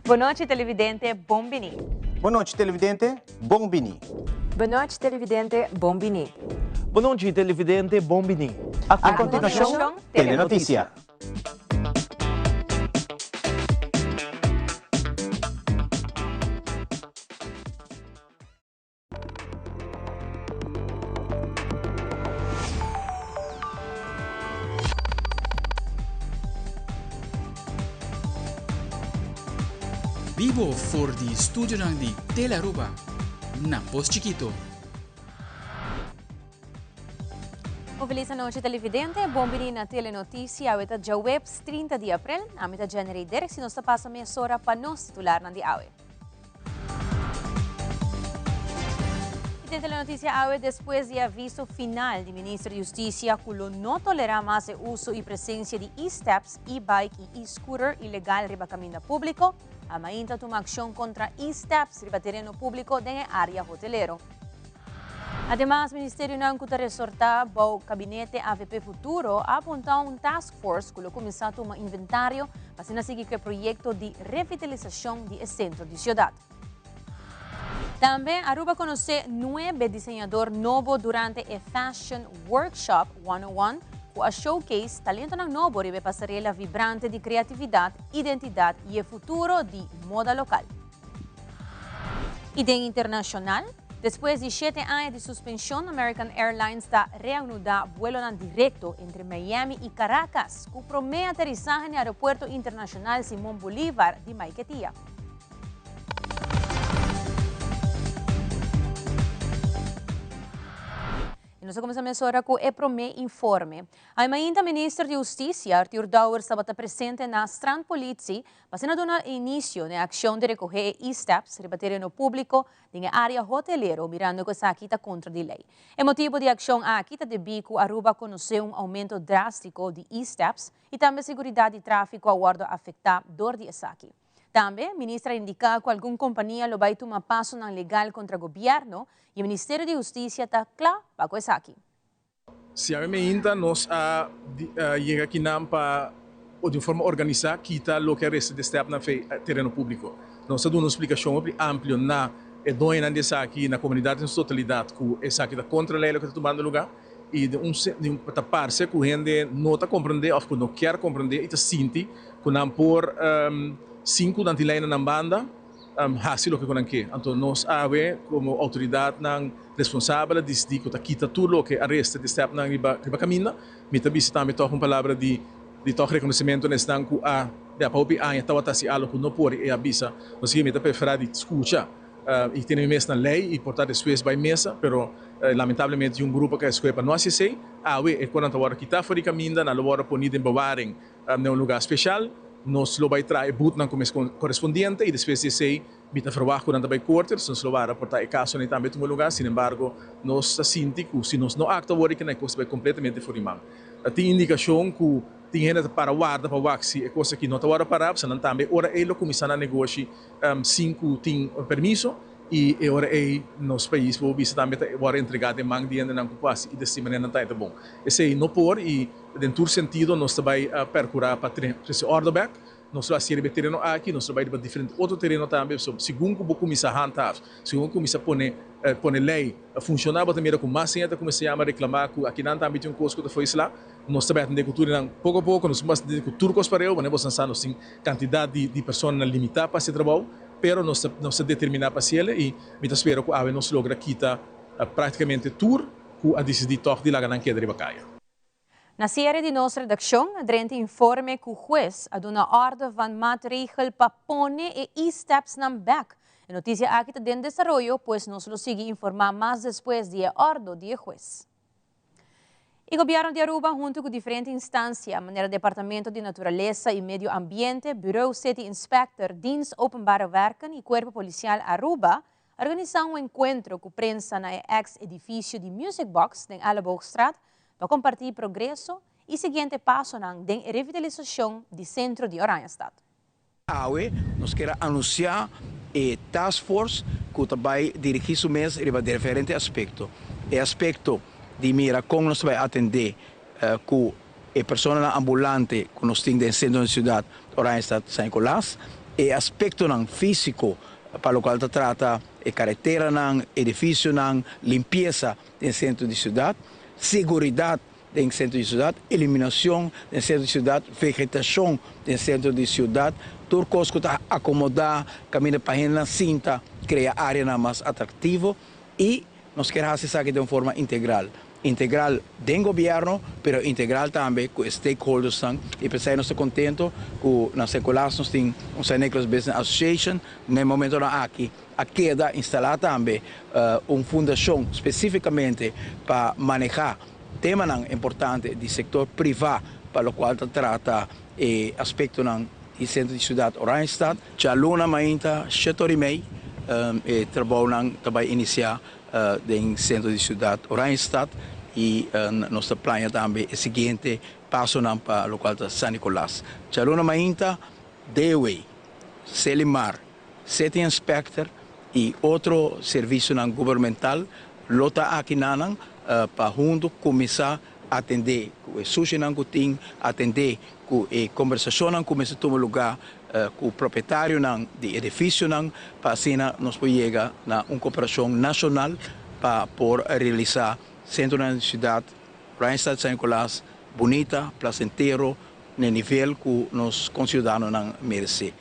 Bon nochi televidente, bon bini. Bon nochi televidente, bon bini. Bon nochi televidente, bon bini. Bon nochi televidente, bon bini. A continuacion, Telenoticia. Bibo for di studionan di Telearuba na Pos Chikito. Un feliz anochi televidente, bon bini na Telenoticia. Awe ta djaweps 30 di april. Ami ta Jenny Derks y nos ta pasa mesora pa nos titularnan di awe. Y den Telenoticia awe despues di aviso final di Minister di Husticia cu lo no tolera mas e uso y presencia di e-steps, e-bike y e-scooter ilegal riba caminda publico, a mainta tuma accion contra e-steps riba tereno publico den e area hotelero. Ademas, ministerionan cu ta resorta bou Gabinete avp Futuro a apunta un task force cu lo cuminsa tuma inventario pa asina sigui cu e proyecto di revitalisacion di e centro di ciudad. Tambe Aruba conoce nuebe diseñador nobo durante e Fashion Workshop 101 cu a showcase talentonan nobo riba e pasarela vibrante di creatividad, identidad y e futuro di moda local. Y den internacional, despues di shete aña di suspension, American Airlines ta reanuda buelonan directo entre Miami y Caracas, cu prome aterisahe na Aeropuerto Internacional Simón Bolívar di Maiquetía. Y nos a cuminsa mesora cu e prome informe. Aymainta Minister di Husticia, Arthur Dowers tabata presente na Strandpolitie Pa asina duna inicio na e accion di recoge e e-steps riba tereno publico den e area hotelero mirando cu esaki ta contra di ley. E motibo di e accion aki ta debi cu Aruba conoce un aumento drastico di e-steps y tambe seguridad di trafico a wordo afecta door di esaki. Tambe, minister a indica cu algun compania lo bay tuma pasonan legal contra gobierno y e Ministerio di Husticia ta cla pa cu esaki. Si awe meinta nos a yega akinan pa di un forma organisá kita loke a resta di e stèpnan fe tereno públiko. Nos a duna un splikashon hopi amplio na e doñonan di esaki, na komunidat den su totalidat ku esaki ta kontra lei loke ta tumando lugá i di un ta parse ku hende no ta komprendé òf ku no kier komprendé i ta sinti ku nan por sin ku nan tin lei na nan banda hasi loke ku nan ke. Anto nos awe komo outoridatnan Responsabel a disidí ku ta kita tur loke a resta di stèpnan riba riba kaminda. Mi ta bisa tambe tòg un palabra di di tòg rekonosementu na esnan ku a bia pa hopi aña tabata hasi algu ku no por i a bisa nos ke mi ta preferá di skucha i tene mi mes na lei i por ta despues bai mesa pero lamentablemente tin un grupo ku a eskohe pa no hasi esei. Awe e konan ta wòrdu kitá for di kaminda, nan lo wòrdu poní den bewaring na un lugá speshal. Nos lo bai traha e butnan ku mes korespondiente i despues di esei Mi ta ferwagt ku nan ta bai korte, dus nos lo wara por ta e kasonan ei tambe tuma lugá. Sin embargo, nos ta sinti ku si nos no aktua awor e kos ta bai kompletamente for di man. Tin indikashon ku tin hende ta para warda pa wak si e kos aki no ta wòrdu pará, pasobra nan tambe e ora ei lo kuminsá nan negoshi sin ku tin permiso i e ora ei nos pais por bisa tambe ta wòrdu entregá den man di hendenan ku por hasi i di asina manera nan ta e ta bon. Esei no por i den tur sentido nos ta bai perkurá pa trese òrdu bèk. Nos lo hasi riba e tereno aki, nos lo bai riba diferente otro tereno tambe, pasobra segun ku bo kuminsá handhaaf, segun ku kuminsá pone pone lei funshoná, bo ta mira ku mas hende ta kuminsá yama reklamá ku akinan tambe tin un kos ku ta foisla. Nos ta bai atendé ku tur esnan poko a poko, nos no por atendé ku tur kos pareu, manera boso nan sa nos tin kantidat di di personanan limitá pa hasi e trabou, pero nos ta nos ta determiná pa hasiel i mi ta spera ku awe nos logra kita praktikamente tur ku a disidí tòg di laga nan keda riba kaya. Na siere di nos redaccion a drenta informe cu huez a duna orde van maatregel pa pone e e-stepsnan bek. E noticia aki ta den desaroyo, pues nos lo sigui informa mas despues di e ordo di e huez. E gobierno di Aruba hunto cu diferente instancia, manera Departamento di Naturalesa y Medio Ambiente, Bureau City Inspector, Dienst Openbare Werken y Cuerpo Policial Aruba, a organisa un encuentro cu prensa na e ex edificio di Music Box den Elleboogstraat pa kompartí progreso i siguiente pasonan den e revitalisashon di sentro di Oranjestad. Awe nos kier a anunsiá e task force ku ta bai dirigí su mes riba diferente aspekto. E aspekto di mira kon nos ta bai atendé ku e personanan ambulante ku nos tin den sentro di siudat Oranjestad, San Nicolas. E aspektonan físiko pa lokual ta trata e kareteranan, edifisionan, limpiesa den sentro di siudat, seguridat den sentro di siudat, iluminashon den sentro di siudat, vegetashon den sentro di siudat, tur kos ku ta akomodá kaminda pa hendenan sinta, krea áreanan mas atraktivo i nos kier hasi esaki den un forma integral. Integral den gobierno, pero integral tambe cu e stakeholdersnan y p'esey nos ta contento cu na San Nicolas nos tin un San Nicolas Business Association, na e momentonan aki a keda instala tambe un fundacion specificamente pa maneha temanan importante di sector priva pa locual ta trata e aspectonan di centro di ciudad Oranjestad. Djaluna mainta shete ora y mei e trabounan ta bay inicia den sentro di siudat Oranjestad i nos ta plania tambe e siguiente pasonan pa lokual ta San Nicolas. Djaluna mainta DW, Selimar, City Inspector i otro servisionan gubernamental lo ta aki nanan pa huntu kuminsá atendé ku e sushinan ku tin, atendé ku e kombersashonnan ku mester tuma lugá ku propietarionan di edifisionan pa asina nos por yega na un koperashon nashonal pa por realisá sentronan di siudat Oranjestad, San Nicolas bunita, plasentero, na e nivel ku nos konsiudadanonan meresé.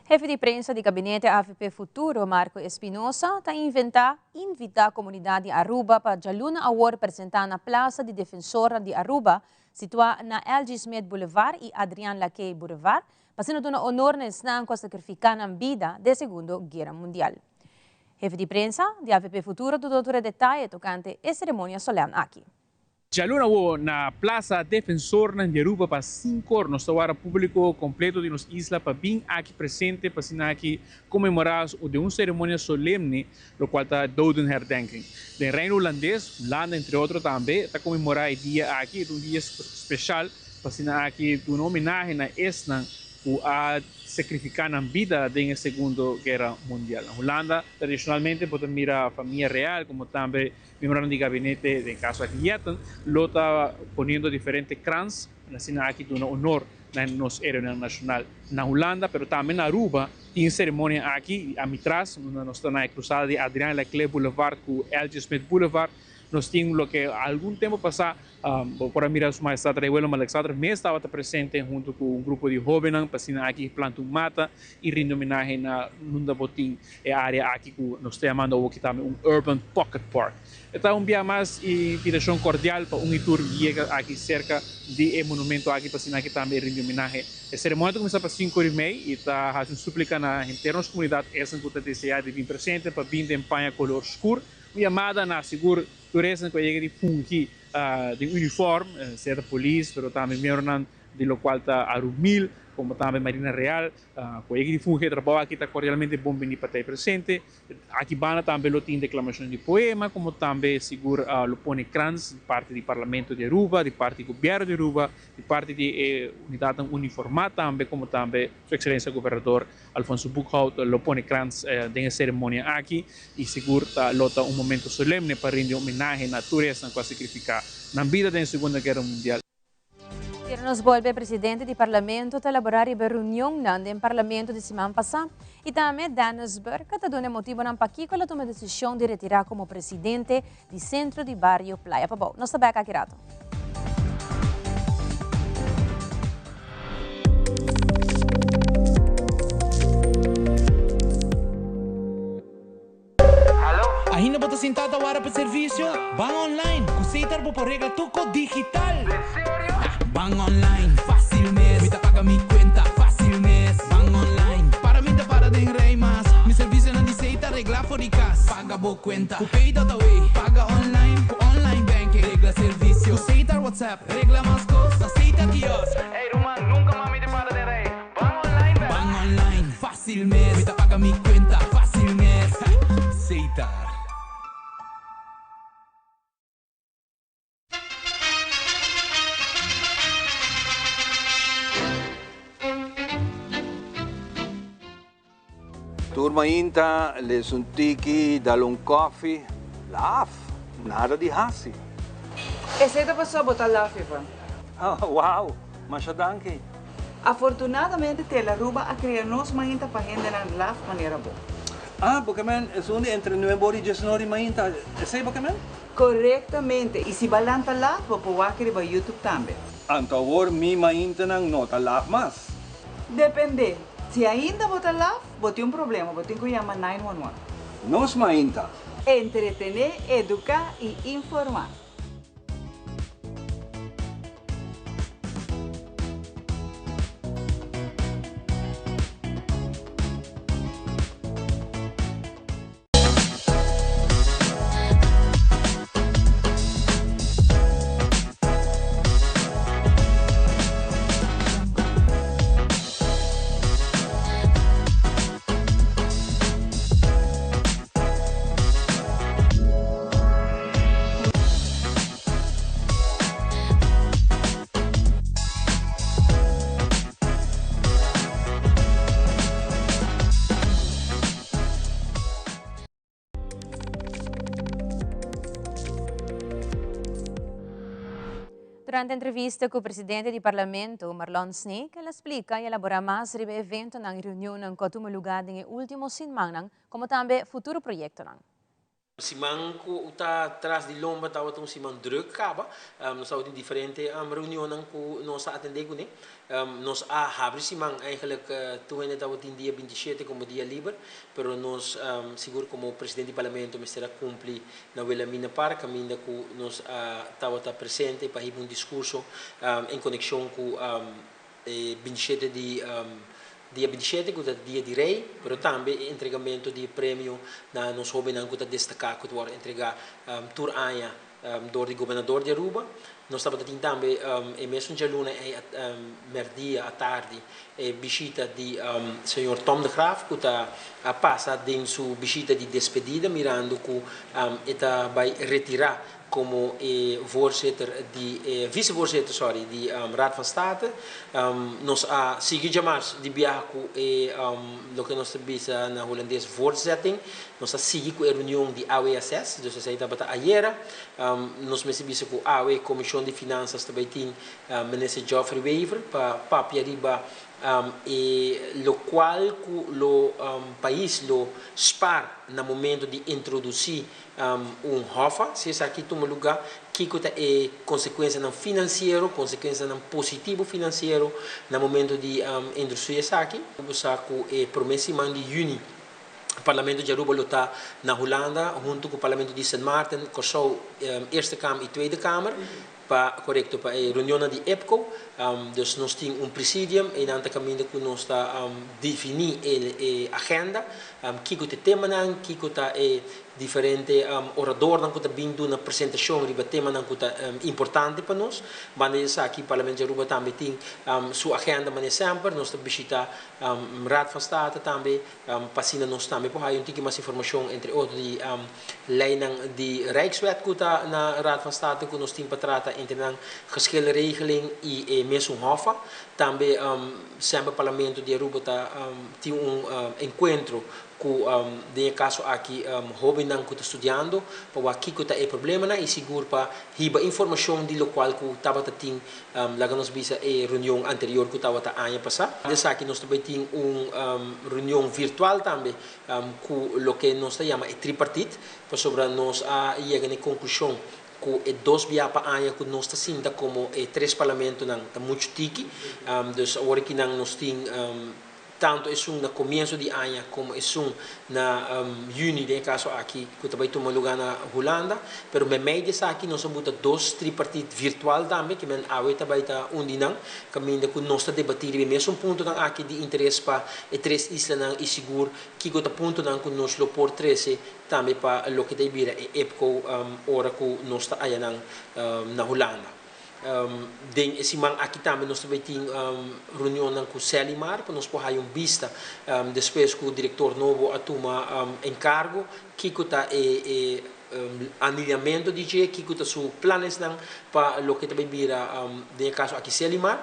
Hefe di prensa di gabinete avp Futuro, Marco Espinosa, ta inventa invita comunidad di Aruba pa djaluna awor presenta na Plaza di Defensornan di Aruba, situa na LG. Smith Boulevard y Adriaan Lacay Boulevard, pa asina duna honor na esnan cu a sacrifica nan bida den Segundo Guera Mundial. Hefe di prensa di avp Futuro ta duna tur e detaye tocante e ceremonia solemn aki. Djaluna awo na Plaza Defensornan di Aruba pa sinkor nos ta wara publico completo di nos isla pa bin aki presente pa asina aki conmemora den un ceremonia solemne locual ta Dodenherdenking. Den Reino Hulandes, Hulanda entre otro tambe ta conmemora e dia aki, e ta un dia special pa asina aki duna homenahe na esnan cu a sacrifica nan bida den e Segundo Guera Mundial. Na Hulanda tradicionalmente bo ta mira famia real como tambe Miembronan di gabinete, den caso aki Jetten, lo ta poniendo diferente krans en asina aki duna honor na nos heroenan nacional na Hulanda, pero tambe na Aruba tin ceremonia aki y a mi tras, unda nos ta na e cruzada di Adriaan Laclé Boulevard cu LG Smith Boulevard, nos tin loke algun tempo pasa bo por a mira Su Majestad Rey Willem Alexander mes tabata presente hunto cu un grupo di hobennan pa asina aki planta un mata y rindi homenahe na unda bo tin E área aki ku nos ta yamando awoki tambe un Urban Pocket Park. E ta un bia mas invitashon kordial pa un i tur yega aki serka di e monumento aki pa asina aki tambe e rindi homenahe. E seremonia ta kuminsá pa sinku ora i mei i ta hasi un súplika na henter nos komunidat esnan ku ta deseá di bin presente pa bin den paña kolor skur. Un yamada na sigur tur esnan ku a yega di fungi den unifòrm, sea ta polis pero tambe miembronan di lokual ta Arumil komo tambe Marina Real. Ku e difungi e trabou aki ta kordialmente bon bini pa ta e presente. Aki banda tambe lo tin deklamashon di poema komo tambe sigur lo pone krans di parti di Parlamento di Aruba, di parti di Gobièrnu di Aruba, di parti di e unidatnan uniformá tambe komo tambe Su Ekselensia Gobernador Alfonso Boekhoudt lo pone krans den e seremonia aki i sigur ta lo ta un momento solemne pa rindi homenahe na tur esnan ku a sakrifiká nan bida den Segunda Guera Mundial. Pero nos bolbe presidente di parlamento ta elabora riba e reunionnan den parlamento di siman pasa y tambe Dennis Burke ta duna e motibonan pakico el a tuma e decision di retira como presidente di Centro di Bario Playa Pabou. Nos ta bek aki rato. Ainda bo ta sintá ta wara pa servisio? Ban online! Ku Setar bo por regla tur kos digital! Ban online, fásil mes! Mi ta paga mi kuenta, fásil mes! Ban online, para mi ta para den rei mas! Mi servisionan di Setar regla for di kas! Paga bo kuenta ku Pay.awe! Paga online ku online banking! Regla servisio ku Setar WhatsApp! Regla mas kos na Setar kiosk! Ey ruman, nunka mas mi ta para den rei! Ban online bel! Ban online, fácil mes! Mi ta paga mi cuenta, fácil mes! Setar. Tur mainta les un tiki, dal un koffie, laf, nada di hasi. Esey ta pasobra bo ta laf, Ivan. Wow, masha danki. Afortunadamente Telearuba a crea Nos Mainta pa hendenan laf manera bo. Ah, bo ke men esun di entre nuebe ora y diesun ora di mainta, esey bo ke men? Corectamente, y si ba lanta laf bo por wak riba YouTube tambe. Anto awor mi maintanan no ta laf mas? Depende, si ainda bo ta laf, bo tin un problema, bo tin cu yama 911. Nos Mainta. Entretene, educa y informa. Durante entrevista cu presidente di Parlamento, Marlon Sneek, el a splica y elabora mas riba e eventonan y reunionnan cu a tuma luga den e ultimo simannan, como tambe futuro proyectonan. Siman ku ta tras di lomba tabata un siman drùk kaba. Nos tabatin diferente reunionnan ku nos a atendé kuné. Nos a habri siman eigenlijk tur hende tabatin dia 27 komo dia liber, pero nos sigur komo presidente di parlamento mester a kumpli na Wilhelmina Park kaminda ku nos a tabata presente pa hiba un diskurso en konekshon ku e 27 di dia 27 ku ta dia di rei, pero tambe e entregamento di e premio na nos hobennan ku ta destaká ku ta wòrdu entregá tur aña dor di gobernador di Aruba. Nos tabata tin tambe e mesun djaluna ei mèrdia atardi e bishita di señor Tom de Graaf ku ta a pasa den su bishita di despedida mirando ku e ta bai retirá Como e voorzitter di e vicevoorzitter sorry di Raad van State nos a sigui djamars di biaha cu e loke nos ta bisa na Hulandes voortzetting. Nos a sigui cu e reunion di AWSS, dus esey tabata ayera. Nos mester bisa cu awe Comision di Finanzas ta bay tin Minister Geoffrey Wever pa papia riba e locual cu lo pais lo spaar na momento di introduci Un hòfa, si esaki tuma lugá, kiko ta e konsekuensianan finansiero, konsekuensianan positivo finansiero na momento di introdusi esaki? Bo sa ku e promé siman di yüni Parlamento di Aruba lo ta na Hulanda huntu ku Parlamento di Sint Maarten, Kòrsou, Eerste Kamer i Tweede Kamer. Pa korekto pa e reunionnan di EPCO. Dus nos tin un presidium, einan ta kaminda ku nos ta definí e agenda, kiko ta e temanan, kiko ta e diferente oradornan ku ta bin duna presentashon riba temanan ku ta importante pa nos. Banda di esaki Parlamento di Aruba tambe tin su agenda manera semper. Nos ta bishita Raad van State tambe pa asina nos tambe por haya un tiki mas informashon entre otro di Leinan di Rijkswet ku ta na Raad van State ku nos tin pa trata entre nan geschillenregeling i e mesun hòfa. Tambe semper Parlamento di Aruba ta tin un enkuentro ku den e kaso aki hóbennan ku ta studiando pa wak kiko ta e problemanan i sigur pa hiba informashon di lokual ku tabata tin Laga nos bisa e reunion anterior ku tabata aña pasá. Di esaki nos ta bai tin un reunion virtual tambe ku loke nos ta yama e tripartit, pasobra nos a yega na e konklushon ku e dos bia pa aña ku nos ta sinta komo e tres parlamentonan ta muchu tiki. Dus awor aki nan nos tin Tantu esun na komienso di aña komo esun na yüni den e kaso aki ku ta bai tuma lugá na Hulanda. Pero meimei di esaki nos a buta dos tripartit virtual tambe, ke men awe ta bai ta un di nan, kaminda ku nos ta debatí riba e mesun puntonan aki di interes pa e tres islanan i sigur kiko ta puntonan ku nos lo por trese tambe pa loke ta bira e EPCO ora ku nos ta ayanan na Hulanda. Den e siman aki tambe nos ta bay tin reunionnan cu Celimar pa nos por haya un bista despues cu director nobo a tuma encargo kico ta e alineamento di dje, kico ta su planesnan pa loke ta bay bira den e caso aki Celimar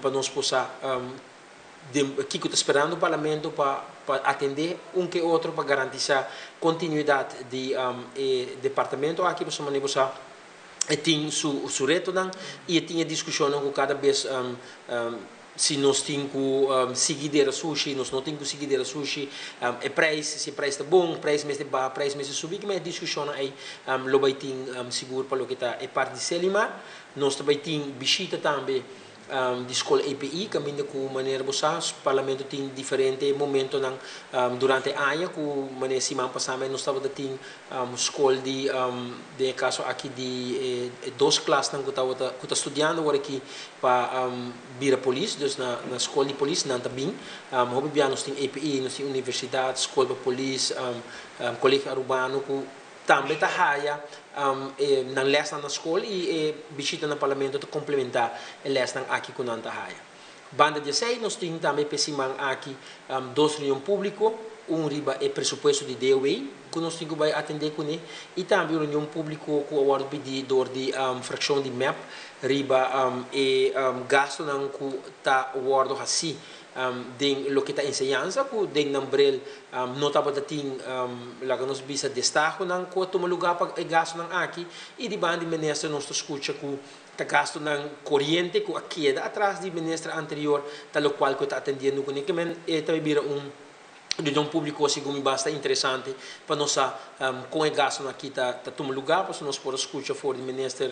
pa nos por sa den kico ta sperando Parlamento pa atende un ke otro pa garantisa continuidad di e departamento aki pasobra manera bo sa E tin su su retonan y e tin e discusionnan cu cada bes Si nos tin ku sigui dera sushi, nos no tin ku sigui dera sushi, e prijs, si e prijs ta bon, prijs mester baha, prijs mester subi, kimen e diskushonnan ei lo bai tin sigur pa loke ta e parti di Selimar. Nos ta bai tin bishita tambe di skol EPI, kaminda ku manera bo sa, Parlamento tin diferente momentonan durante aña ku manera siman pasá mes nos tabata tin skol di, den e kaso aki di e dos klasnan ku tabata ku ta studiando awor aki pa bira polis, dus na na skol di polis nan ta bin. Hopi bia nos tin EPI, nos tin universidat, skol pa polis, Colegio Arubano ku Tambe ta haya e nan lèsnan na skol i e bishita na Parlamento ta komplementá e lèsnan aki ku nan ta haya. Banda di esei nos tin tambe p'e siman aki dos reunion públiko, un riba e presupuesto di DOW ku nos tin ku bai atendé kuné i tambe un reunion públiko ku a wòrdu pidí dor di frakshon di mep riba e gastunan ku ta wòrdu hasí Den loke ta enseñansa ku den nan bril no tabata tin laga nos bisa destahonan ku a tuma lugá pa e gastunan aki i di banda di minister nos ta skucha ku ta gastunan koriente ku a keda atras di minister anterior ta lokual ku e ta atendiendo kuné ke men e ta bira un reunion públiko segun mi basta interesante pa nos sa kon e gastunan aki ta tuma lugá pasobra nos por a skucha for di minister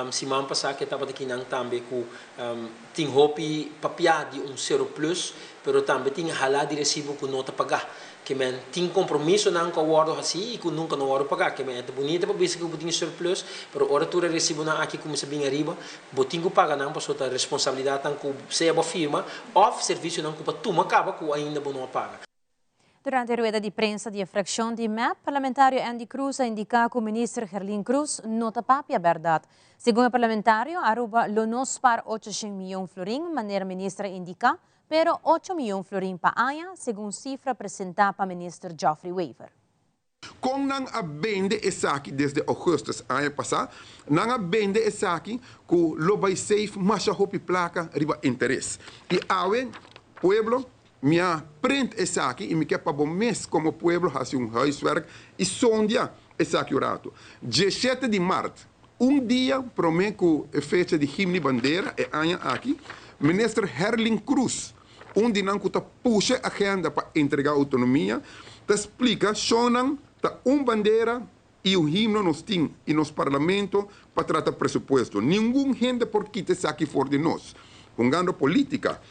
siman pasá ku e tabata kinan tambe ku Tin hopi papia di un sero plus, pero tambe tin hala di resibo ku no ta pagá. Ke men tin kompromisonan ku a wòrdu hasí i ku nunka no wòrdu pagá. Ke men e ta bunita pa bisa ku bo tin surplus, pero ora tur e resibonan aki kuminsá bin ariba, bo tin ku paga nan pasobra ta responsabilidatnan ku sea bo a firma òf servisionan ku bo a tuma kaba ku ainda bo no a paga. Durante rueda di prensa di e fraccion di mep, parlamentario Endy Croes a indica cu minister Gerlien Croes no ta papia berdad. Segun e parlamentario, Aruba lo no spaar 800 miyon florin, manera minister a indica, pero 8 miyon florin pa aña, segun cifra presenta pa minister Geoffrey Wever. Kon nan a bende esaki desde augustus aña pasá? Nan a bende esaki ku lo bai save masha hopi plaka riba interes. I awe, pueblo, mi a print esaki i mi ke pa bo mes komo pueblo hasi un huiswerk i sondia esaki un ratu. Dieshete di mart, un dia promé ku e fecha di Himni Bandera e aña aki, Minister Herlin Croes, Un di nan ku ta pusha e agenda pa entregá outonomia ta splika shonnan ta un bandera i un himno nos tin i nos parlamento pa trata presupuesto. Ningun hende por kita esaki for di nos. Hungando politica.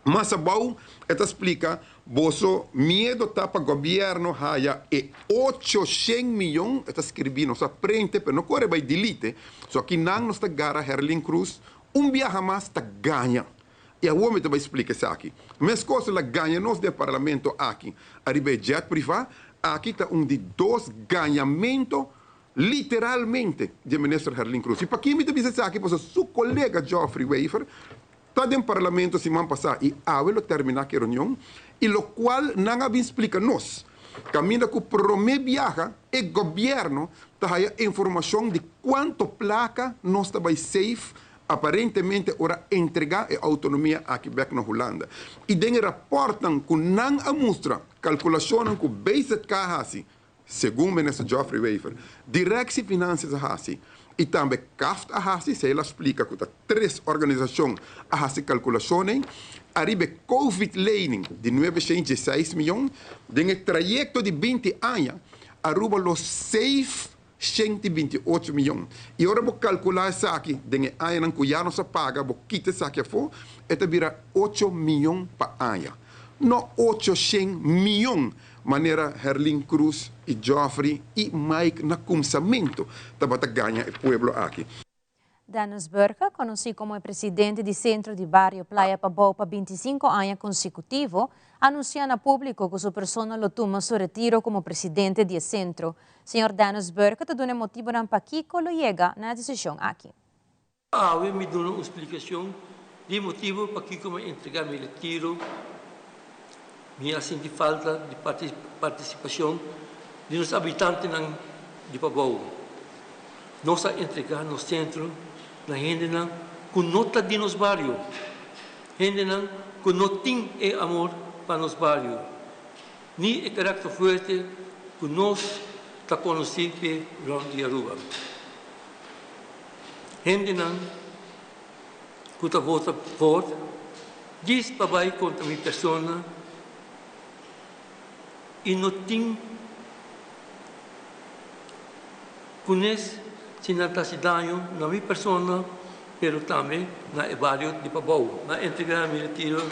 Mas abou e ta splika boso miedo ta pa gobierno haya e 800 miyon, e ta skirbi nos a prente pero no kore bai delete, so aki nan nos ta gara Herlin Cruz un biaha mas ta gaña. I awor mi ta bai splika esaki. Meskos el a gaña nos den e parlamento aki ariba e jet privá, aki ta un di dos gañamento literalmente di e minister Herlin Croes. I paki mi ta bisa esaki? Pasobra su kolega Geoffrey Wever ta den parlamento siman pasá i awe lo terminá ku e reunion i lokual nan a bin splika nos kaminda ku promé biaha e gobièrnu ta haya informashon di kuantu plaka nos ta bai save Aparentemente ora entregá e outonomia aki bèk na Hulanda. I den e rapòrtnan ku nan a mustra, kalkulashonnan ku BZK a hasi, segun Minister Geoffrey Wever, Directie Finansies a hasi i tambe CAFT a hasi, esei el a splika ku ta tres organisashon a hasi kalkulashonnan ariba e Covid-lening di 916 mion. Den e trayekto di 20 aña, Aruba lo save 128 miyon. I ora bo kalkulá esaki den e añanan ku ya nos a paga, bo kita esaki afó, e ta bira ocho miyon pa aña. No 800 miyon, manera Herlin Croes i Geoffrey i Mike na kumsamentu tabata gaña e pueblo aki. Dennis Burke, konosí komo e presidente di Sentro di Bario Playa Pabou pa 25 aña konsekutivo, a anunsiá na públiko ku su persona lo tuma su retiro komo presidente di e sentro. Señor Dennis Burke ta duna e motibunan pakiko lo yega na e desishon aki. Awe mi duna un splikashon di e motibu pakiko mi a entregá mi retiro. Mi a sinti falta di partisipashon di nos abitantenan di Pabou. Nos a entregá nos sentro na hendenan ku no ta di nos bario, hendenan ku no tin e amor pa nos bario, ni e karakter fuerte ku nos ta konosí p'e rònt di Aruba. Hendenan ku ta vota for. Djis pa bai kontra mi persona i no tin kunes si nan ta hasi daño na mi persona pero tambe na e bario di Pabou. Mi a entregá mi retiro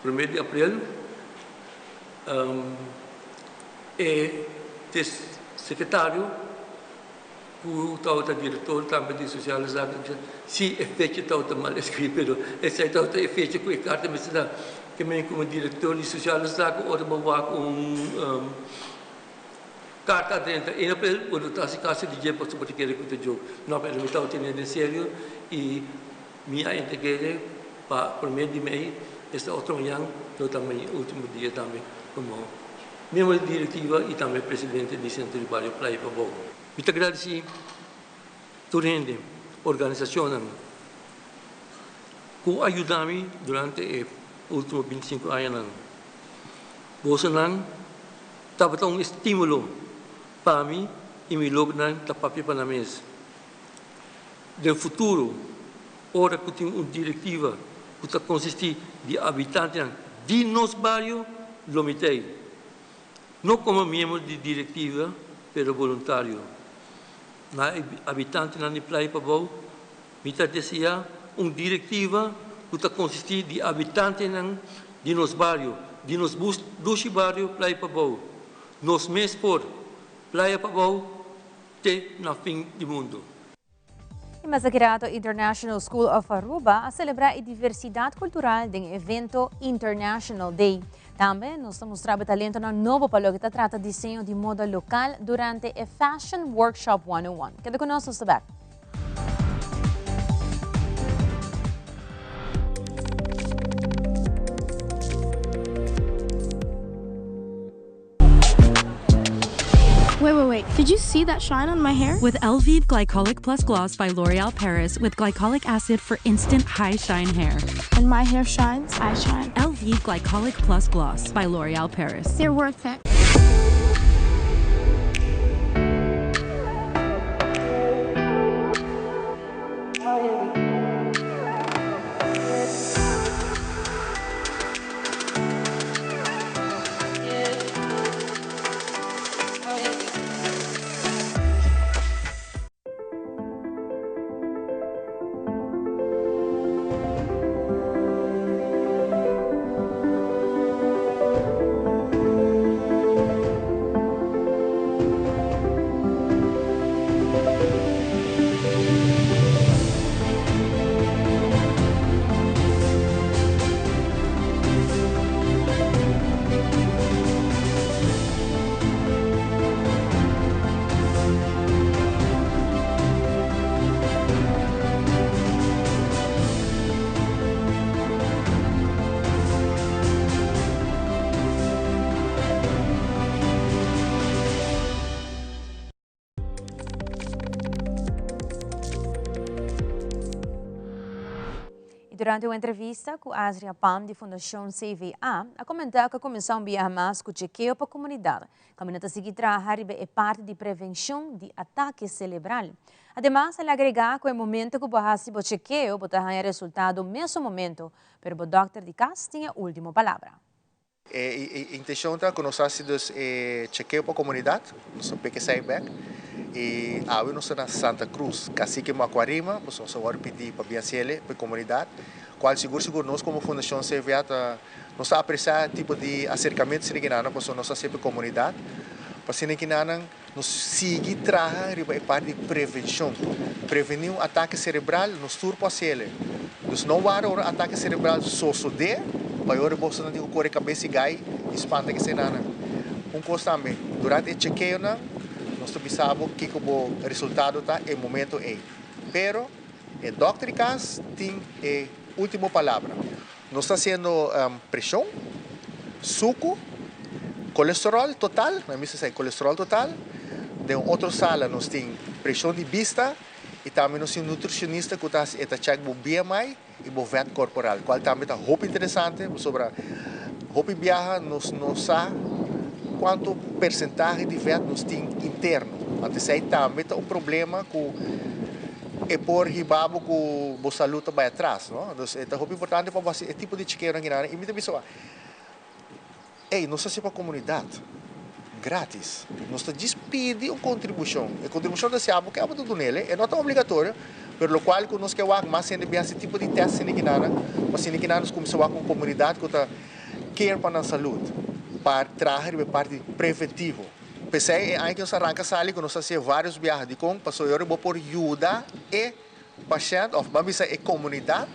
promé di aprel. E sekretario ku tabata direktor tambe di Sosiale Zaken a bisa si e fecha tabata mal eskribi pero esei tabata e fecha ku e karta mester ta. Ke men komo direktor di Sosiale Zaken ora bo wak un karta a drenta en aprel bo no ta hasi kaso di dje pasobra bo ta kere ku ta joke. No pero mi tabata tene den serio i mi a entreg'e pa prome di mei esta otro mañan lo ta mi ultimo dia tambe komo miembro di direktiva i tambe presidente di Sentro di Bario Playa Pabou. Mi ta gradisí tur hende, organisashonnan ku a yuda mi durante e último bintisinku añanan. Bosonan tabata un estímulo pa mi i mi logronan ta papia pa nan mes. Den futuro, ora ku tin un direktiva ku ta konsistí di abitantenan di nos bario, lo mi ta ei. No komo miembro di direktiva, pero boluntario. Na e abitantenan di Playa Pabou, mi ta deseá un direktiva ku ta konsistí di abitantenan di nos bario, di nos dushi bario Playa Pabou. Nos mes por, Playa Pabou te na fin di mundu. E Mazakirato International School of Aruba a celebra e diversidad cultural den e evento International Day. Tambe nos ta mustra bo talentonan nobo pa loke ta trata diseño di moda local durante e Fashion Workshop 101. Keda cu nos, nos ta bek. Wait, wait, wait. Did you see that shine on my hair? With Elvive Glycolic Plus Gloss by L'Oreal Paris with glycolic acid for instant high shine hair. When my hair shines, I shine. Elvive Glycolic Plus Gloss by L'Oreal Paris. They're worth it. Y durante un entrevista cu Azria Palm di Fundacion CVA, a comenta cu a cuminsa un biaha mas cu chekeo pa comunidad. Caminda ta sigui traha riba e parti di prevencion di atake celebral. Ademas, el a agrega cu e momento cu bo haci bo chekeo bo ta haya resultado mesun momento, pero bo dokter di cas tin e ultimo palabra. E intencion ta cu nos haci dus e chekeo pa comunidad, nos ta pek esey bek y awe nos ta na Santa Cruz, Cacique Macuarima, pasobra nos a worde pidi pa bin haciele pa e comunidad, cual sigur sigur nos como Fundacion CVA ta nos ta aprecia e tipo di acercamento asina kinanan pasobra nos ta haci pa e comunidad, pa asina kinanan nos sigui traha riba e parti di prevencion, preveni un atake cerebral nos tur por haciele, dus no wara ora un atake cerebral sosode pa e ora boso nan tin cu core cabes y gai y spanta kesenanan. Un cos tambe, durante e chekeonan nos ta bisa bo kico bo resultado ta e momento ey, pero e dokter di cas tin e ultimo palabra. Nos ta haciendo presion, sucu, colesterol total, mi a mester esaki, colesterol total. Den un otro sala nos tin presion di bista y tambe nos tin un nutricionista cu ta haci, e ta check bo BMI y bo vet corporal, cual tambe ta hopi interesante pasobra hopi biaha nos no sa cuanto percentahe di vet nos tin interno. Anto esey tambe ta un problema cu. e por hiba bo ku bo salú ta bai atras, no? Dus e ta hopi importante pa bo hasi e tipo di chekeonan kinan i mi ta bisa bo, ey, nos ta hasi pa komunidat, gratis. Nos ta djis pidi un kontribushon. E kontribushon ta si abo ke abo ta dun'el, e no ta obligatorio, pero lokual ku nos ke wak mas hende bin hasi tipo di tèst asina kinan, pa asina kinan nos kuminsá wak un komunidat ku ta care pa nan salud, pa traha riba e parti preventivo. P'esei e aña ku nos a ranka sali ku nos a hasié vários biaha. Dikon? Pasobra e ora bo por yuda e pashènt òf ban bisa e komunidat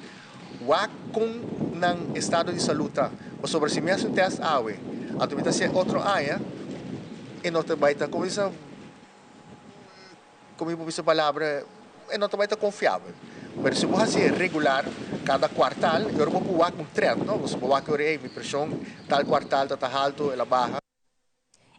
wak kon nan estado di salud ta. Pasobra si mi hasi un tèst awe, anto mi ta hasié otro aña, e no ta bai ta, komo bisa, Komo mi por bisa palabra, e no ta bai ta konfiabel. Pero si bo hasi e regular, kada kuartal, e ora bo por wak un trend, no? Bo wak e ora, ey, mi preshon tal kuartal ta ta haltu, el a baha.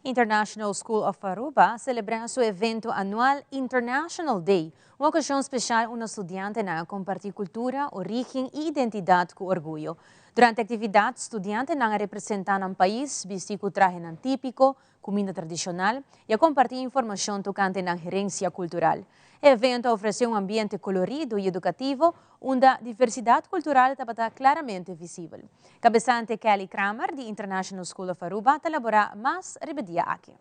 International School of Aruba a selebrá su evento anual International Day, un okashon speshal unda studiantenan a kompartí kultura, orígen i identidat ku orguyo. Durante aktividat, studiantenan a representá nan pais bistí ku trahenan típiko, cuminda tradicional y a comparti informacion tocante nan herencia cultural. E evento a ofrece un ambiente colorido y educativo unda diversidad cultural tabata claramente visibel. Cabesante Kelly Kramer di International School of Aruba ta elabora mas riba e dia aki.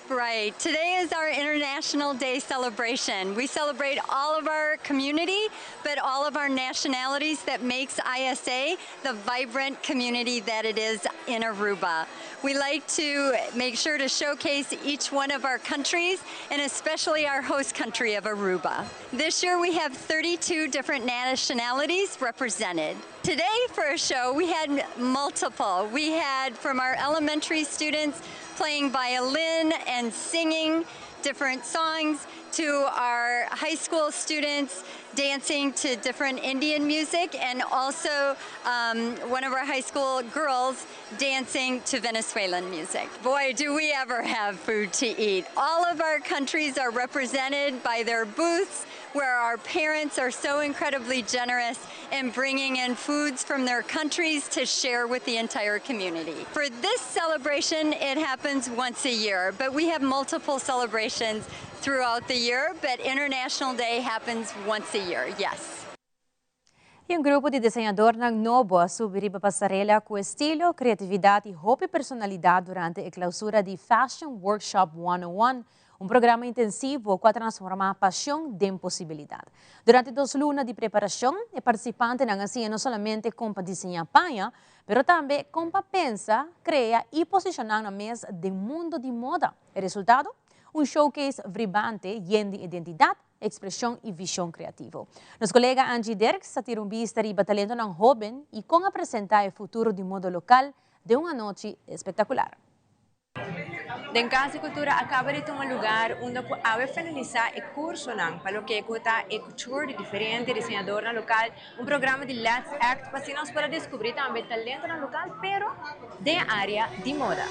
Right. Today is our International Day celebration. We celebrate all of our community, but all of our nationalities that makes ISA the vibrant community that it is in Aruba. We like to make sure to showcase each one of our countries and especially our host country of Aruba. This year we have 32 different nationalities represented. Today for a show we had multiple. We had from our elementary students playing violin and singing different songs to our high school students dancing to different Indian music and also um, one of our high school girls dancing to Venezuelan music. Boy, do we ever have food to eat. All of our countries are represented by their booths where our parents are so incredibly generous in bringing in foods from their countries to share with the entire community. For this celebration, it happens once a year, but we have multiple celebrations throughout the year, but International Day happens once a year, yes. Y un grupo di diseñadornan nobo a subi riba pasarela cu estilo, creatividad y hopi personalidad durante e clausura di Fashion Workshop 101, un programa intensivo cu a transforma pasion den posibilidad. Durante dos luna di preparacion, e participantenan a siña no solamente con pa diseña paña, pero tambe con pa pensa, crea y posiciona nan mes den mundo di moda. E resultado? Un showcase vribante yen di identidad, expresion y vision creativo. Nos colega Angie Dirks a tira un bista riba talentonan hoben y con a presenta e futuro di moda local den un anochi espectacular. Den Cas di Cultura a caba di tuma lugar unda cu awe finalisa e cursonan pa loke cu ta e couture di diferente diseñadornan local, un programa di Let's Act pa asina nos por a descubri tambe talentonan local pero den area di moda.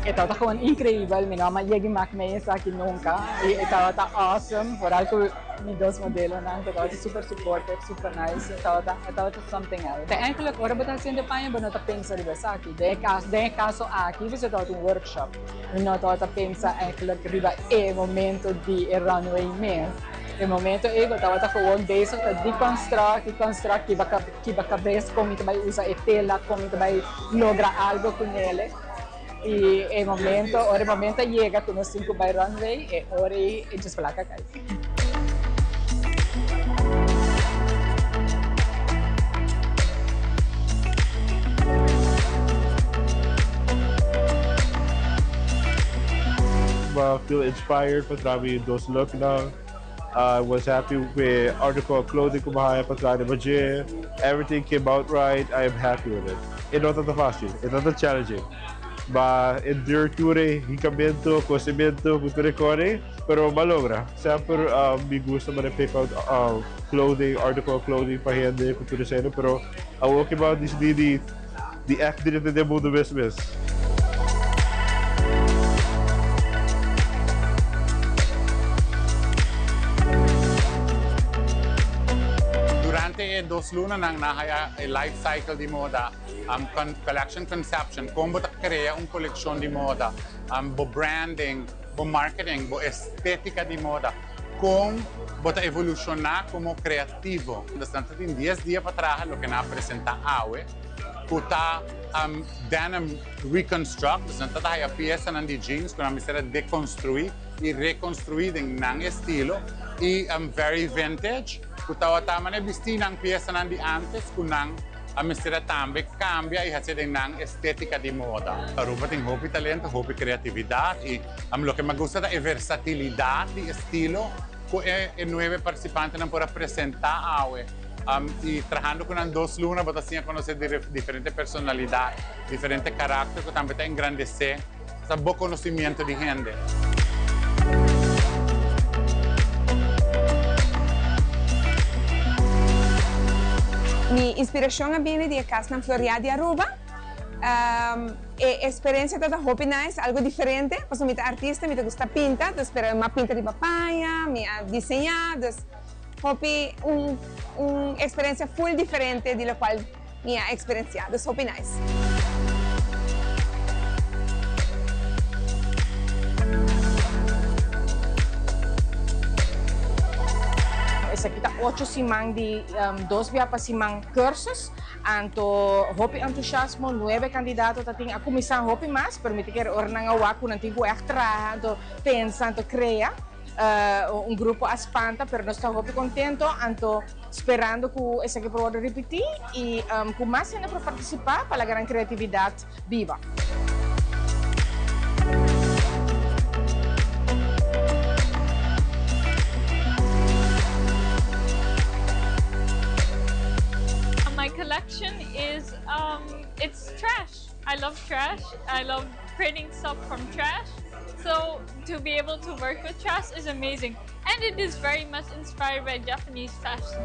E tabata gewoon increibel, mi no a yega mak mee esaki nunca y e tabata awesome, vooral cu mi dos modelonan cu tabata super supportive, super nice, e tabata e tabata something else. Ta eigenlijk ora bo ta haciendo e paña bo no ta pensa riba esaki, den e caso den e caso aki bo tabata un workshop. Mi no tabata pensa eigenlijk riba e momento di e runway mes. E momento ei bo tabata gewoon bezig ta deconstruct, deconstruct kiba kiba cabes con mi ta bai usa e tela, con mi ta bai logra algo cu nele. Y e momento, ora e momento a yega cu nos tin cu bai runway, e ora ei e djes placa cay. M'a feel inspired pa traha mi dos looknan. I was happy cu e article of clothing cu m'a haya pa traha riba dje. Everything came out right, I am happy with it. E no ta ta facil, e ta ta challenging. M'a endure tur e hincamento, cosemento cu tur e cone. Pero m'a logra. Semper mi gusta mane pick out clothing, article of clothing pa hende cu tur esei, pero awor cu m'a dicidi di di echt drenta den mundo mes mes. Durante Durante e dos lunanan nan haya e life cycle di moda, collection conception, kon bo ta krea un kolekshon di moda, bo branding, bo marketing, bo estetika di moda, kon bo ta evolushoná komo kreativo. Dus nan ta tin dies dia pa traha loke nan a presentá awe, ku ta denim reconstruct, dus nan ta ta haya piesanan di jeans ku nan mester a dekonstruí i rekonstruí den nan estilo i very vintage ku tabata manera bisti nan piesanan di antes ku nan a mester a tambe kambia i hasi den nan estetika di moda. Aruba tin hopi talento, hopi kreatividat i loke mi a gusta ta e versatilidat di estilo ku e nuebe partisipantenan por a presenta awe i trahando ku nan dos luna bo ta siña konosé diferente personalidat, diferente karakter ku tambe ta engrandesé Ta bo conocimiento di hende. Mi inspiracion a bini di e casnan florea di Aruba. E experiencia tabata hopi nice, algo diferente, pasobra mi ta artista, mi ta gusta pinta, dus pero mi a pinta riba paña, mi a diseña, dus hopi un un experiencia full diferente di locual Mi a experiencia, dus hopi nice. Esaki ta ocho siman di dos bia pa siman cursus, anto hopi entusiasmo, nuebe candidato ta tin, a cuminsa hopi mas, pero mi ta kere ora nan a wak cu nan tin cu echt traha, anto pensa, anto crea. Un grupo a spanta, pero nos ta hopi contento, anto sperando cu esaki por wordo ripiti y cu mas hende por participa pa laga nan creatividad biba. My collection is it's trash. I love trash. I love creating stuff from trash. So to be able to work with trash is amazing. And it is very much inspired by Japanese fashion.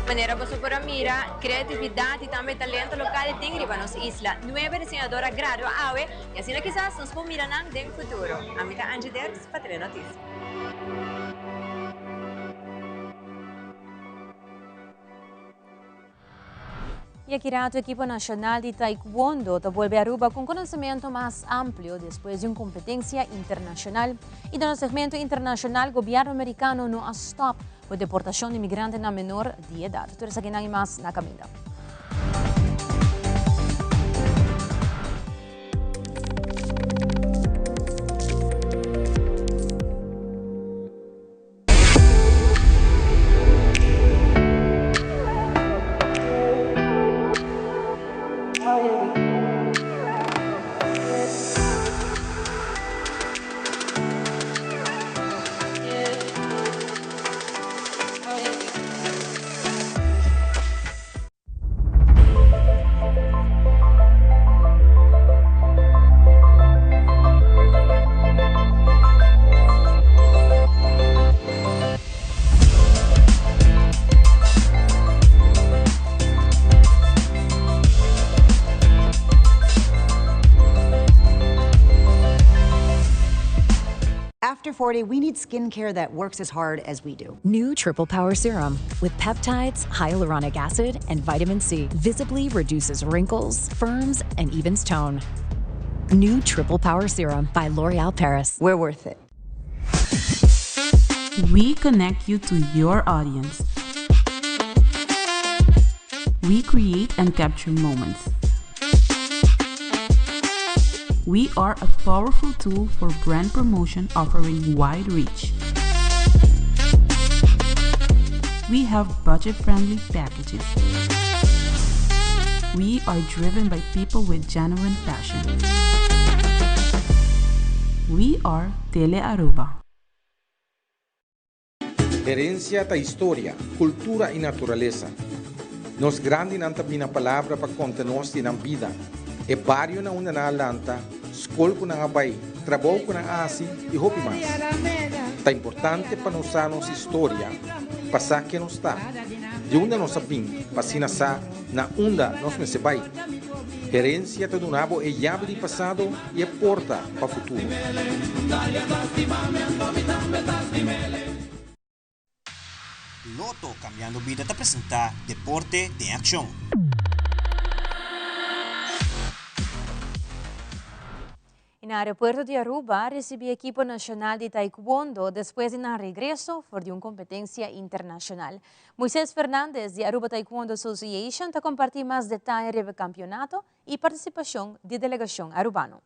Manera boso por a mira, creatividad y tambe talento local tin riba nos isla. Nuebe diseñador a gradua awe y asina kisas nos por mira nan den futuro. Ami ta Angie Derks pa Telenoticia. Y aki rato ekipo nacional di Taekwondo ta bolbe Aruba cu un conocemento mas amplio despues di un competencia internacional. Y den nos segmento internacional gobierno Mericano no a stop cu deportacion di migrantenan menor di edad. Tur esakinan y mas na caminda. After 40, we need skincare that works as hard as we do. New Triple Power Serum with peptides, hyaluronic acid, and vitamin C visibly reduces wrinkles, firms, and evens tone. New Triple Power Serum by L'Oreal Paris. We're worth it. We connect you to your audience. We create and capture moments. We are a powerful tool for brand promotion offering wide reach. We have budget-friendly packages. We are driven by people with genuine passion. We are Tele Aruba. Herencia ta historia, cultura y naturalesa. Nos grandinan ta bini na palabra pa conta nos di nan bida, e bario na unda nan a lanta, scol cu nan a bay, trabou cu nan a haci y hopi mas. Ta importante pa nos sa nos historia pa sa ken nos ta, di unda nos a bin pa asina sa na unda nos mester bay. Herencia ta duna bo e yabi di pasado y e porta pa futuro. Lotto Cambiando Bida ta presenta Deporte den Accion. Y na aeropuerto di Aruba a ricibi ekipo nacional di taekwondo despues di nan regreso for di un competencia internacional. Moises Fernandez di Aruba Taekwondo Association ta comparti mas detaye riba e campeonato y participacion di delegacion Arubano.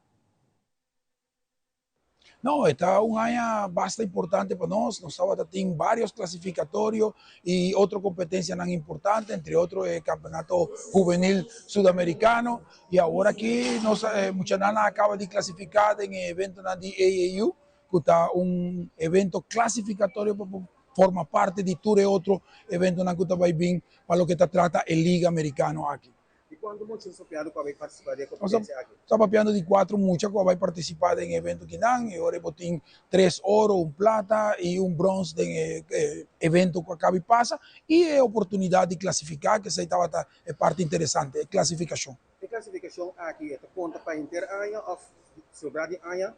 No, e ta un aña basta importante pa nos. Nos tabata tin varios clasificatorio y otro competencianan importante, entre otro e campeonato juvenil sudamericano. Y awor aki nos muchanan a caba di clasifica den e eventonan di AAU, cu ta un evento clasificatorio pa por forma parte di tur e otro eventonan cu ta bay bin pa loke ta trata e liga americano aki. Di kuantu mucha nos papiando ku a bai partisipá den e kompetensia aki? Nos ta papiando di kuatro mucha ku a bai partisipá den e evento kinan. E ora ei bo tin tres oro, un plata i un brons den e evento ku a kabi pasa i e oportunidat di klasifiká, ku esei tabata e parti interesante, e klasifikashon. E klasifikashon aki e ta konta pa henter aña òf sobrá di aña?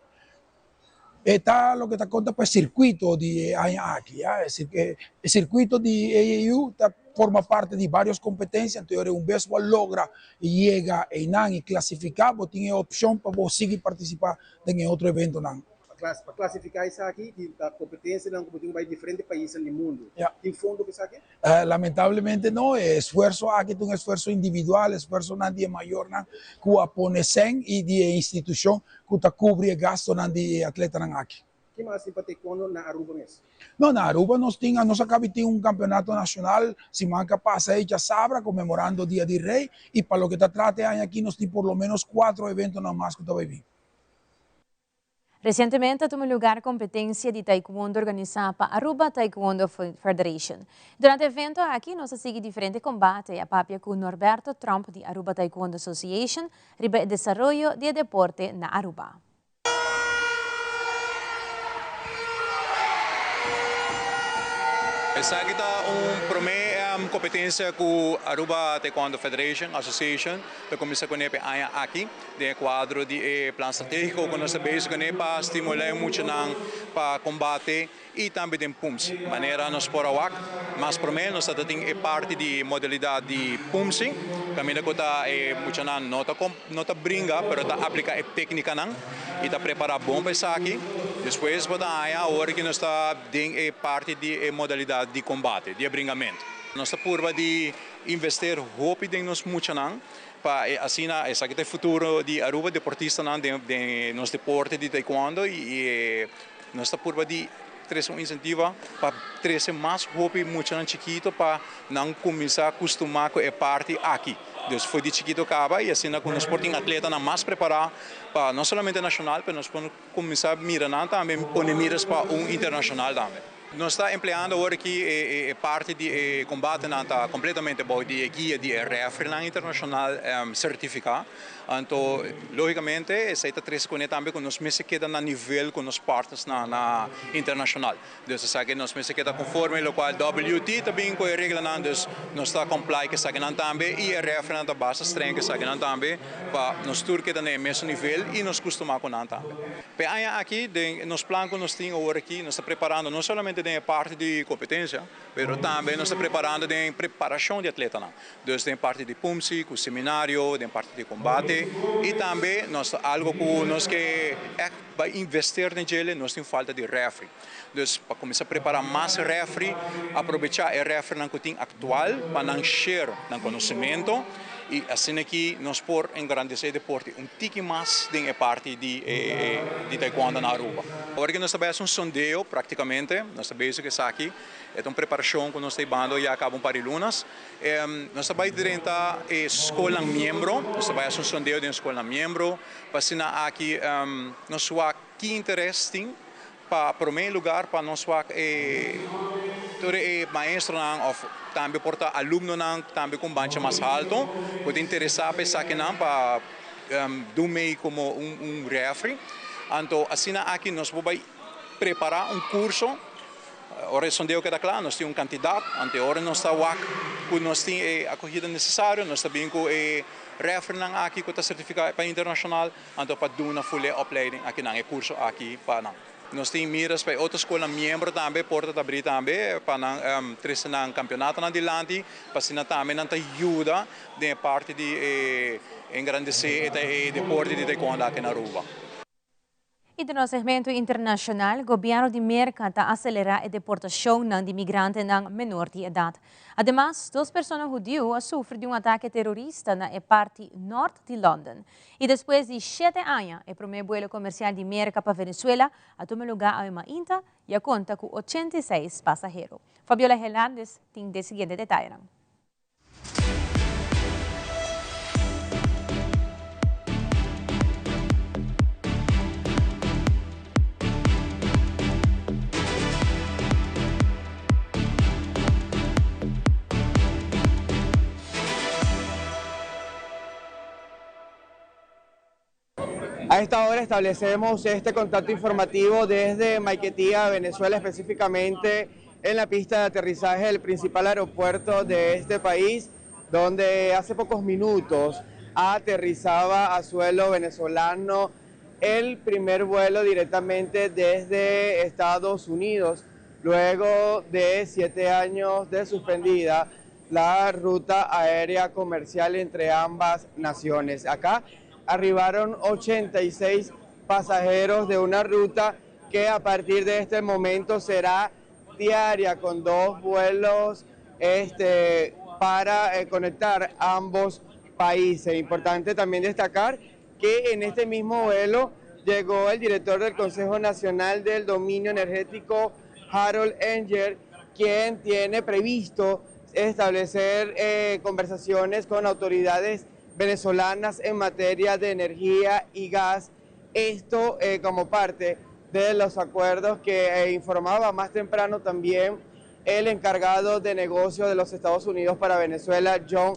E ta loke ta konta pa e sirkuito di e aña aki. Ya. E sirkuito di AAU ta forma parte di varios kompetensia, anto ora un bes bo a logra yega einan i klasifiká, bo tin e opshon pa bo sigui partisipá den e otro eventonan. Pa klasifiká esaki tin kompetensianan ku bo tin ku bai diferente paisnan di mundu. Tin fondo pa esaki? Lamentablemente no, e esfuerso aki ta un esfuerso individual, esfuersonan di e mayornan ku a pone sèn i di e institushon ku ta kubri e gastonan di e atletanan aki. Ki mas tin pa taekwondo na Aruba mes? No, na Aruba nos tin, nos a kabi tin un kampeonato nashonal siman ku a pasa ei djasabra konmemorando Dia di Rei i pa loke ta trata e aña aki nos tin por lo menos kuatro eventonan mas ku ta bai bin. Recientemente a tuma lugar competencia di Taekwondo organisa pa Aruba Taekwondo Federation. Durante e evento aki nos a sigui diferente combate y a papia cu Norberto Tromp di Aruba Taekwondo Association riba e desaroyo di e deporte na Aruba. Esaki ta un prome competencia cu Aruba Taekwondo Federation Association ta cuminsa cune p'e aña aki. Den e kuadro di e plan stratégiko ku nos ta bezig kuné pa stimulá e muchanan pa kombate i tambe den pumsi. Manera nos por a wak, mas promé nos ta tin e parti di modalidat di pumsi, kaminda ku ta e muchanan no ta no ta bringa pero ta apliká e téknikanan i ta prepará bon pa esaki. Despues bo ta haña awor ku nos ta den e parti di e modalidat di kombate, di e bringamentu. Nos ta purba di invester hopi den nos muchanan. Pa e asina esaki ta e futuro di Aruba, deportistanan den den nos deporte di taekwondo y nos ta purba di trece un incentiva pa trece mas hopi muchanan chikito pa nan cuminsa custuma cu e parti aki. Dus for di chikito caba y asina cu nos por tin atletanan mas prepara pa no solamente nacional pero nos por cuminsa mira nan tambe pone miras pa un internacional tambe. Nos ta empleando awor aki e parti di e kombatenan ta kompletamente bou di e guia di e refrinan internashonal sertifiká. Anto lógikamente esei ta trese kuné tambe ku nos mester keda na nivel ku nos partnersnan na internashonal. Dus esaki nos mester keda konforme lokual WT ta bin ku e reglanan dus nos ta comply ku esakinan tambe i e refrinan ta basta streng ku esakinan tambe pa nos tur keda na e mesun nivel i nos kustumá ku nan tambe. P'e aña aki, den nos plan ku nos tin awor aki, nos ta preparando no solamente den e parti di kompetensia, pero tambe nos ta preparando den preparashon di atletanan. Dus den parti di pumsi, ku seminario, den parti di kombate i tambe nos ta algu ku nos ke ègt bai invester den djele, nos tin falta di rèfri. Dus pa kuminsá prepará mas rèfri, aprobechá e rèfrinan ku tin aktual pa nan share nan konosementu. I asina aki nos por engrandesé e deporte un tiki mas den e parti di di taekwondo na Aruba. Awor ki nos ta bai hasi un sondeo praktikamente, nos ta bezig ku esaki, e ta un preparashon ku nos ta hibando ya kaba un par di lunas. Nos ta bai drenta e skolnan miembro, nos ta bai hasi un sondeo den e skolnan miembro pa asina aki nos wak ki interes tin Pa prome lugar pa nos wak e tur e maestronan of tambe por ta alumnonan tambe cu un bancha mas halto cu ta interesa pa esakinan pa dun mey como un refri. Anto asina aki nos por bay prepara un curso ora e sondeo keda cla nos tin un cantidad anto e ora nos ta wak cu nos tin e acogida necesario nos ta bin cu e refrinan aki cu ta certifica pa internacional. Anto pa duna ful e opleiding aki nan, e curso aki pa nan. Nos tin miras pa e otro scolnan miembro tambe, porta ta abri tambe pa nan trece nan campeonatonan dilanti, pa asina tambe nan ta yuda den e parti di e engrandece e deporte di taekwondo aki na Aruba. I den nos segmento internacional, gobierno di Merca ta acelera e deportacionnan di migrantenan menor di edad. Ademas, dos persona hudiu a sufri di un atake terorista na e parti nort di London. I despues di shete aña, e promé buelo komersial di Merka pa Venezuela a tuma lugá awe mainta i a konta ku 86 pasahero. Fabiola Hernandez tin de siguiente detayenan. A esta hora establecemos este contacto informativo desde Maiquetía, Venezuela, específicamente en la pista de aterrizaje del principal aeropuerto de este país, donde hace pocos minutos aterrizaba a suelo venezolano el primer vuelo directamente desde Estados Unidos, luego de 7 años de suspendida la ruta aérea comercial entre ambas naciones. Acá arribaron 86 pasajeros de una ruta que a partir de este momento será diaria con 2 vuelos para conectar ambos países. Importante también destacar que en este mismo vuelo llegó el director del Consejo Nacional del Dominio Energético, Harold Enger, quien tiene previsto establecer conversaciones con autoridades venezolanas en materia de energía y gas. Esto como parte de los acuerdos que informaba más temprano también el encargado de negocios de los Estados Unidos para Venezuela, John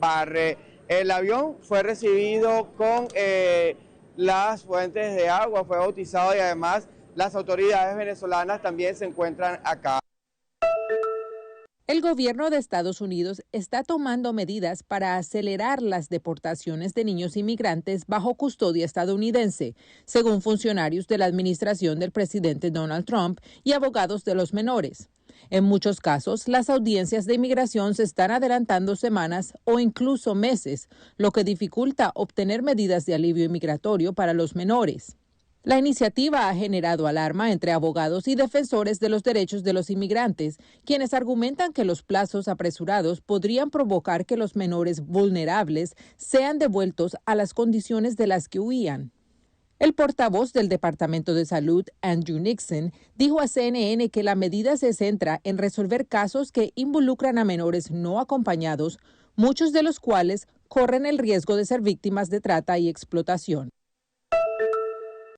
Barre. El avión fue recibido con las fuentes de agua, fue bautizado y además las autoridades venezolanas también se encuentran acá. El gobierno de Estados Unidos está tomando medidas para acelerar las deportaciones de niños inmigrantes bajo custodia estadounidense, según funcionarios de la administración del presidente Donald Trump y abogados de los menores. En muchos casos, las audiencias de inmigración se están adelantando semanas o incluso meses, lo que dificulta obtener medidas de alivio inmigratorio para los menores. La iniciativa ha generado alarma entre abogados y defensores de los derechos de los inmigrantes, quienes argumentan que los plazos apresurados podrían provocar que los menores vulnerables sean devueltos a las condiciones de las que huían. El portavoz del Departamento de Salud, Andrew Nixon, dijo a CNN que la medida se centra en resolver casos que involucran a menores no acompañados, muchos de los cuales corren el riesgo de ser víctimas de trata y explotación.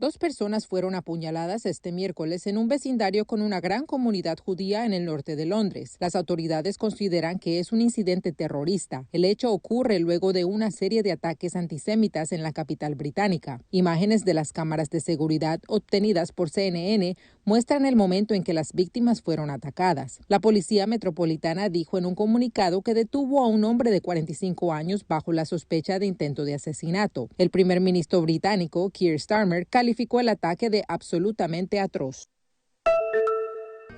2 personas fueron apuñaladas este miércoles en un vecindario con una gran comunidad judía en el norte de Londres. Las autoridades consideran que es un incidente terrorista. El hecho ocurre luego de una serie de ataques antisemitas en la capital británica. Imágenes de las cámaras de seguridad obtenidas por CNN muestran el momento en que las víctimas fueron atacadas. La policía metropolitana dijo en un comunicado que detuvo a un hombre de 45 años bajo la sospecha de intento de asesinato. El primer ministro británico, Keir Starmer, calificó el ataque de absolutamente atroz.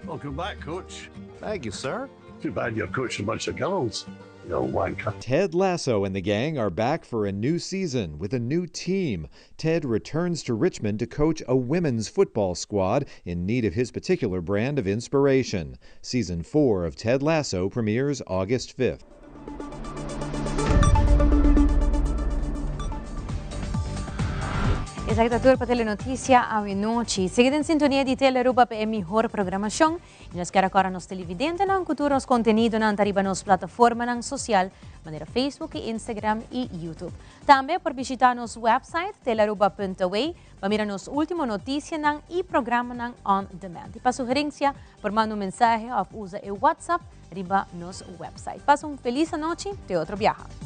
Welcome back, coach. Thank you, sir. Too bad you're coaching a bunch of girls. You wanker. Ted Lasso and the gang are back for a new season with a new team. Ted returns to Richmond to coach a women's football squad in need of his particular brand of inspiration. Season 4 of Ted Lasso premieres August 5th. Esaki ta tur pa Telenoticia awe nochi. Sigui den sintonia di Telearuba pa e mihor programacion. Y nos kier acorda nos televidentenan cu tur nos contenidonan ta riba nos plataformanan social manera Facebook y Instagram y YouTube. Tambe por bishita nos website telearuba.aw pa mira nos ultimo noticianan y programanan on demand. Y pa sugerencia por manda un mensahe of usa e WhatsApp riba nos website. Pasa un feliz anochi, te otro biaha.